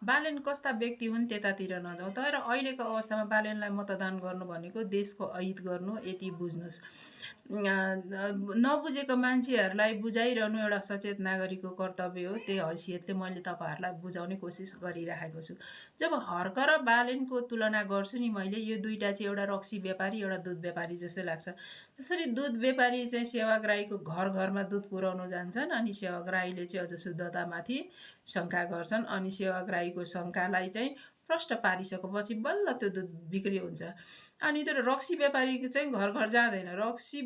बालेन कस्ता व्यक्ति हुन् त्यतातिर नजाउँ, तर अहिलेको अवस्थामा बालेनलाई मतदान गर्नु भनेको देशको अहित गर्नु, यति बुझ्नुहोस्। नबुझेको मान्छेहरूलाई बुझाइरहनु एउटा सचेत नागरिकको कर्तव्य हो। त्यही हैसियतले मैले तपाईँहरूलाई बुझाउने कोसिस गरिराखेको छु। जब हर्क र बालेनको तुलना गर्छु नि मैले, यो दुईटा चाहिँ एउटा रक्सी व्यापारी एउटा दुध व्यापारी जस्तै लाग्छ। जसरी दुध व्यापारी चाहिँ सेवाग्राहीको घर घरमा दुध पुर्याउनु जान्छन्, अनि सेवाग्राहीले चाहिँ अझ शुद्धतामाथि शङ्का गर्छन्, अनि सेवाग्राहीको शङ्कालाई चाहिँ प्रष्ट पारिसकेपछि बल्ल त्यो दुध बिक्री हुन्छ। अनि त्यो रक्सी व्यापारीको चाहिँ घर घर जाँदैन, रक्सी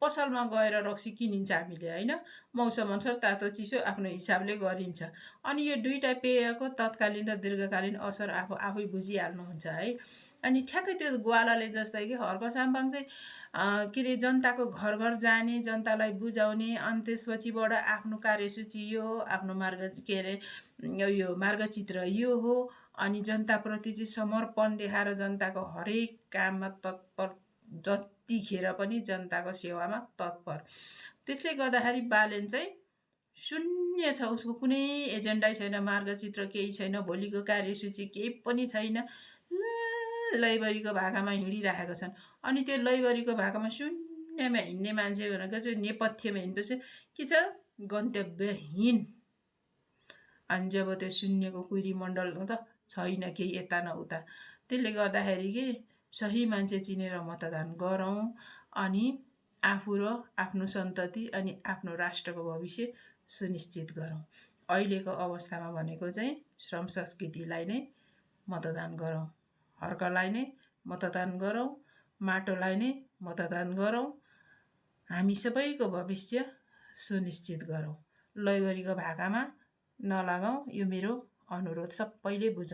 पसलमा गएर रक्सी किनिन्छ हामीले, होइन, मौसम अनुसार तातो चिसो आफ्नो हिसाबले गरिन्छ। अनि यो दुईटा पेयको तत्कालीन र दीर्घकालीन असर आफै बुझिहाल्नुहुन्छ है। अनि ठ्याक्कै त्यो ग्वालाले जस्तै कि हर्क साम्बाङ चाहिँ के अरे जनताको घर घर जाने, जनतालाई बुझाउने, अनि त्यसपछिबाट आफ्नो कार्यसूची यो हो, आफ्नो मार्ग के अरे यो मार्गचित्र यो हो, अनि जनताप्रति चाहिँ समर्पण देखाएर जनताको हरेक काममा तत्पर, जतिखेर पनि जनताको सेवामा तत्पर। त्यसले गर्दाखेरि बालेन चाहिँ शून्य छ, उसको कुनै एजेन्डै छैन, मार्गचित्र केही छैन, भोलिको कार्यसूची केही पनि छैन, लैबरीको भाकामा हिँडिराखेका छन्। अनि त्यो लैबरीको भाकामा शून्यमा हिँड्ने मान्छे भनेको चाहिँ नेपथ्यमा हिँड्नुपर्छ के छ, गन्तव्यहीन। अनि जब त्यो शून्यको कुइरीमण्डल त छैन केही यता न उता। त्यसले गर्दाखेरि कि सही मान्छे चिनेर मतदान गरौँ, अनि आफू र आफ्नो सन्तति अनि आफ्नो राष्ट्रको भविष्य सुनिश्चित गरौँ। अहिलेको अवस्थामा भनेको चाहिँ श्रम संस्कृतिलाई नै मतदान गरौँ, हर्कलाई नै मतदान गरौँ, माटोलाई नै मतदान गरौँ, हामी सबैको भविष्य सुनिश्चित गरौँ। लैबरीको भाकामा नलागौँ, यो मेरो अनुरोध, सबैले बुझौँ।